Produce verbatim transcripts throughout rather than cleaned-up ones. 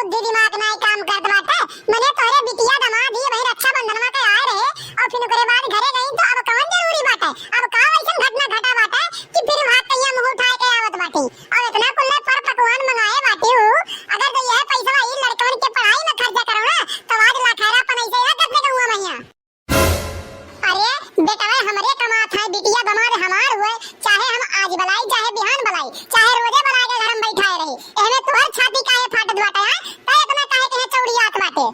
बुद्धि दिमाग नाई काम करत बाटे। मने तोहरे बिटिया दमाद ही वही रक्षाबंधन में के आए रहे और फिर ओकरे बाद घरे गई तो अब कौन जरूरी बाटे? अब का वैसन घटना घटा बाटे कि फिर वहाँ कहिया मुँह उठाए के आवत बाटी? और इतना कुल्ले पर पकवान मंगाए बाटी हूँ, अगर तो यह पैसा ई लड़कन के पढ़ाई में खर्चा करो ना तो आज लाखैरापन ऐसे ही करते गहुआ मैया। अरे बेटवा हमरे कमात है, बिटिया दमाद हमार हुए, चाहे हम आज बलाई, चाहे बिहान बलाई, चाहे रोजे बलाई के घर में बैठाए रही, एहमे तोहर छाती काहे फाटत बाटे, हाँ? तै इतना काहे के चौड़ियात बाटे?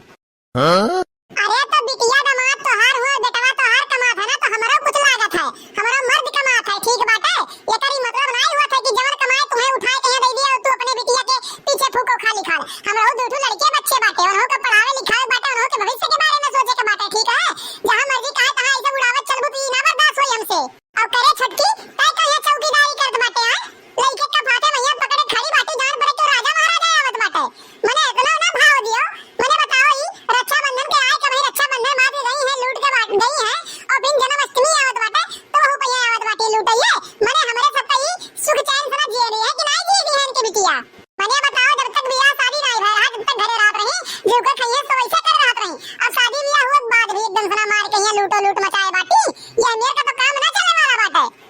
हाँ? अरे तो बिटिया दमाद तोहार हुए, बेटवा तोहार कमात है ना, तो हमरो कुछ लागत है, हमरो मर्द कमात है, ठीक बाटे? एकर ई मतलब नाई हुआ था कि जवन कमाए तुम्हें उठाए के यहाँ दे दिया और तू अपने बिटिया के पीछे फूको खाली खाल। हमरो दू ठो लड़के बच्चे बाटे, उन्हों के पढ़ावे लिखावे बाटे, उन्हों के भविष्य के बारे में सोचे के बाटे, ठीक है? जहाँ मर्जी कहे तहाँ ऐसे उड़ावत चलबू तो ई ना बर्दाश्त होई हमसे। और करे छोटकी, तै कहिया चौकीदारी करत बाटे, हाँ? लइके का फाटे मैया पकड़े खड़ी बाटी, जान पड़े तो राजा महाराजा आवत बाटे। मने इतना ना भाव दियो, मने बताओ ई रक्षाबंधन के आए के वही रक्षाबंधन बाद में गई है, लूट के बांट गई है, और फिर जन्माष्टमी आवत बाटे, तो वहू पहिया आवत बाटे लूटइए। मने हमरे सब का ई सुख चैन से ना जिए रही है कि नाई जिए रही है इनके बिटिया। मने बताओ, जब तक बियाह शादी नाई भय रहा, जब तक घरे रहत रही, जो का खइए सो वैसे कर रहत रही। अब शादी बियाह हुआ के बाद भी एकदम से ना मार के यहाँ लूटो लूट मचाए बाटी, ये मेर का तो काम ना चले वाला बाटे।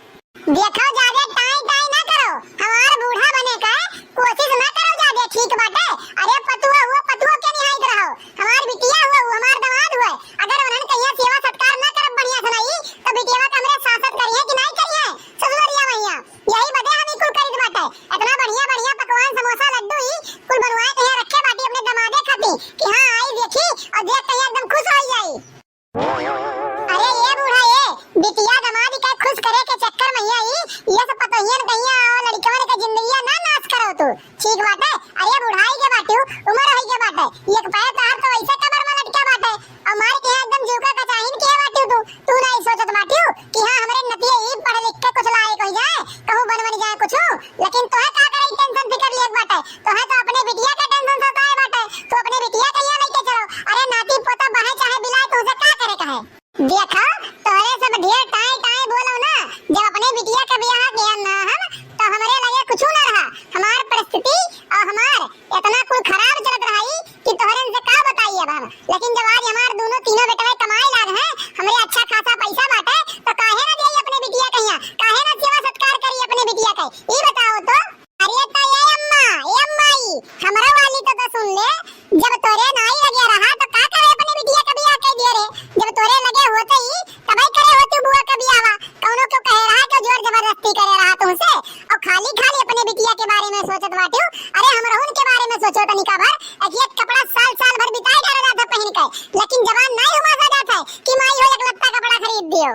देखो, जादे टाई टाई ना करो, हमार बूढ़ा बने का कोशिश ना करो जादे, ठीक बाटे? अरे पतुआ हुआ, पतुआ के निहाइत रहो, हमार बिटिया हुआ, वो हमार दामाद हुआ, अगर उन्हन कहिया सेवा सत्कार ना करब बढ़िया से नाई, तो बिटिया का हमरे सासत करिए कि नाई करिए? ससुरिया मैया, यही बदे हम ई कुल करित बाटे, इतना बढ़िया बढ़िया पकवान, समोसा, लड्डू ई कुल बनवाए के यहाँ रखे बाटी अपने दमादे खातिर कि हाँ आई देखी और देख के एकदम खुश हो जाई। अरे ये बूढ़ा ये, बिटिया दमाद के खुश करे के चक्कर में ही आई, ये सब पतोहियन कहिया और लड़कवन के जिंदगिया ना नाश करो तू, ठीक बाटे? अरे बुढ़ाई के बाटू, उम्र होई के बाटे, एक पैर तोहार तो ऐसे कमर में लटका बाटे, और मार के यहाँ एकदम जूका कचाहिन के बाटू तू, तू ना ई सोचत बाटू कि हाँ हमरे नतिया ई पढ़ लिख के कुछ लायक हो जाए, कहूँ बन बन जाए कुछ, लेकिन तोहे का करे टेंशन फिकर लेत बाटे, तोहे तो अपने बिटिया के टेंशन सताए बाटे, तू अपने बिटिया के यहाँ लेके चलो। अरे नाती पोता बहे चाहे बिलाए, तुझे का करे कहे? देखो, तोहरे सब ढेर टाई टाई बोलो ना, जब अपने बिटिया के बियाह किया ना हम, तो हमरे लगे कुछ ना रहा। हमार परिस्थिति और हमार इतना कुल खराब चलत रहा ई कि तोहरे से का बताई अब हम। लेकिन जब आज हमार दोनों तीनों बेटवे कमाए लाग हैं, हमरे अच्छा खासा पैसा बाटे, तो काहे ना दिए अपने बिटिया कहिया, काहे ना सेवा सत्कार करी अपने बिटिया के, ई बताओ तो। अरे तो ए अम्मा, ए अम्मा ई, हमरा वाली तो, तो सुन ले, जब तोरे नाई लगे रहा तो का करे अपने बिटिया के बियाह कर दिए रे? जब तोरे लगे होते ही तबे करे होती बुआ के बियाहवा, कौनो क्यों कहे रहा, क्यों जोर जबरदस्ती करे रहा तुमसे? और खाली खाली अपने बिटिया के बारे में सोचत बाटियो। अरे हम रहून के बारे में सोचो तनी का भर, एक एक कपड़ा साल साल भर बिताए डाला जाता पहन के, लेकिन जवान नाई हुआ सा जाता है कि माई हो एक लत्ता कपड़ा खरीद दियो।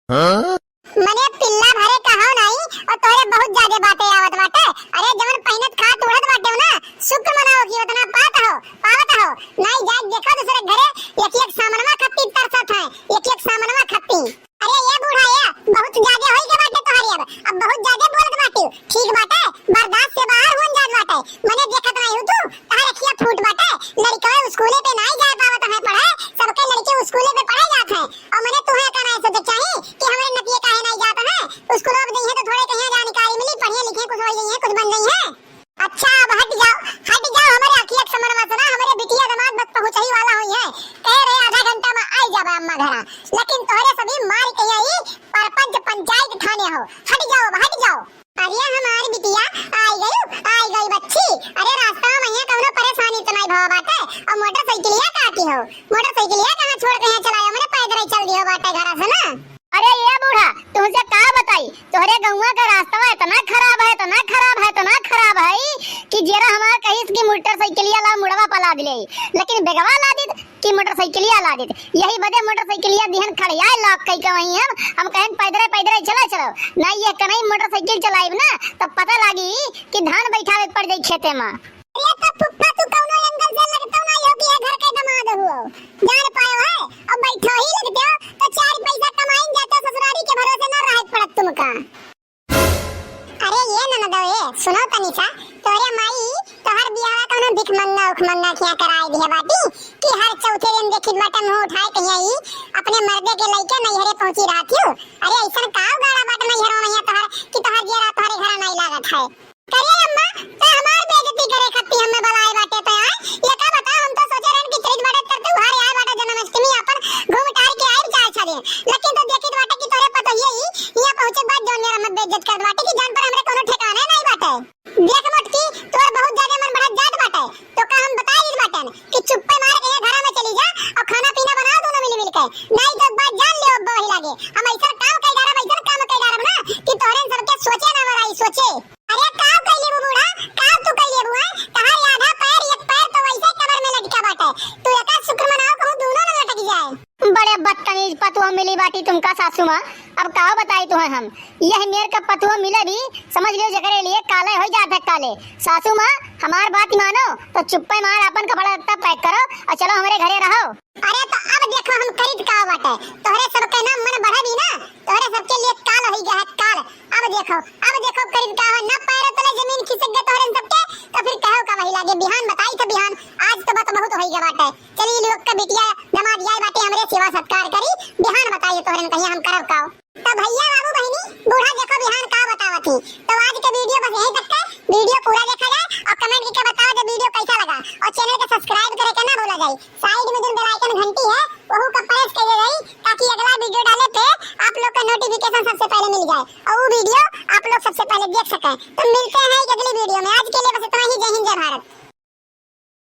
हाँ? मने पिल्ला भरे कहो नाई, और तोहरे बहुत ज्यादा बातें आवत बाटे। अरे जवन पहिनत खात उड़त बाटे हो ना, शुक्र मनाओ कि उतना पात हो, पावत हो। नाई जाके देखो दूसरे घरे, एक एक सामनवा खत्ती तरसत है, एक एक सामनवा खत्ती। अरे ये बूढ़ा ये, बहुत ज्यादा होई के बाटे तोहरे अब, अब बहुत ज्यादा बोलत बाटे। ठीक बाटे, बर्दाश्त से बाहर होन जात बाटे। मने देखत नाई हो तू, तोहर अखिया फूट बाटे। लड़कवे स्कूले पे नाई जाए पावत है पढ़े, सबके लड़के स्कूले पे पढ़े जात है। और मने तुहे का नाई सोचे चाही कि हमरे नतिये काहे नाई जात है स्कूल? अब जइहे तो थोड़े कहिया जानकारी मिली, पढ़िए लिखे कुछ हो जइहे, कुछ बन जइहे। अच्छा अब हट जाओ, हट जाओ, हमरे अखिया के समनवा से ना, हमरे बिटिया दामाद बस पहुँचही वाला होई है। कहे रहे आधा घंटा में आई जाबे अम्मा घरा, लेकिन तोहरे सभी मार के आई परपंच पंचायत थाने हो। हट जाओ अब, हट जाओ। अरे हमार बिटिया, आई गई, आई गई बच्ची। अरे रास्ता में यहाँ कौनो परेशानी तो नहीं भवा बाटे? और मोटरसाइकिलिया का की हो? मोटरसाइकिलिया कहाँ छोड़ के यहाँ चलायो? मैंने पैदल ही चल दियो बाटे घरा से ना। अरे ये बूढ़ा, तुमसे का बताई, तोहरे गौवा का रास्ता इतना खराब है, इतना खराब है, इतना खराब है कि जेरा हमार कहिस कि मोटरसाइकिलिया ला मुड़वा पला दिले, लेकिन बेगवा ला दी कि मोटरसाइकिलिया ला देत। यही बदे मोटरसाइकिलिया दिहन खड़ियाए लॉक कई के वहीं हम, हम कहन पैदरे पैदरे चला चलो। ना ये कनई मोटरसाइकिल चलाइब ना तो पता लागी कि धान बैठावे पड़ जाई खेते में। अरे तो फुफ्फा तू कौनो एंगल से लगतो ना हो कि ये घर के दामाद हुओ। जान पायो है, अब बैठो ही लगते हो तो चार पैसा कमाइन जाते ससुरारी के भरोसे ना रहे पड़त तुमका। अरे ये ननदो ए, सुनो तनी सा, तोरे माई तोहर बियाहवा कौनो भिखमंगा उखमंगा किया कराए दिया बाटी कि हर चौथे दिन देखित बाटे मुंह उठाए कहिया ई अपने मर्दे के लइके नैहरे पहुंची रहत हियो। अरे ऐसन का उगाड़ा बाटे नैहरवा में तोहर कि तोहर जियरा तोहरे घरा नाई लागत है? करे अम्मा, ते हमार बेइज्जती करे खातिर हमें बुलाए बाटे ते आए? ये सासू माँ, अब काव बताई तुहैं हम, यह मेर का पतुआ मिले भी, समझ लियो जेकरे लिए काले होइ जात है काले। सासू माँ, हमार बात मानो तो चुप्पे मार आपन कपड़ा लत्ता pack करो और चलो हमरे घरे रहो। अरे तो अब देखो हम करित का बाटे, तोहरे सबके ना मन बढ़े भी ना, तोहरे सबके लिए काल होइ गया है काल। अब देखो, अब देखो करित का हो, ना पैरों तले जमीन खिसक गए तोहरे सबके, तो फिर कहो का वही लागे, बिहान बताई तो बिहान, आज तो बात बहुत होइ गया बाटे। चली लोग का बिटिया दमाद आए बाटे, हमरे सेवा सत्कार करी, बिहान बताई तोहरे कहिया हम करब काव। तो भैया बाबू बहिनी, बूढ़ा देखो बिहान का बतावत ही। तो आज के video बस यहीं तक है। Video पूरा देखा जाए और comment करके बताओ जो video कैसा लगा, और channel के subscribe करे के ना भूला जाए। Side में जो bell icon घंटी है वहू का press कर दे जाए, ताकि अगला video डाले पे आप लोग का notification सबसे पहले मिल जाए और वो video आप लोग सबसे पहले देख सकें। तो मिलते हैं एक अगली video में, आज के लिए बस इतना ही। जय हिंद, जय भारत।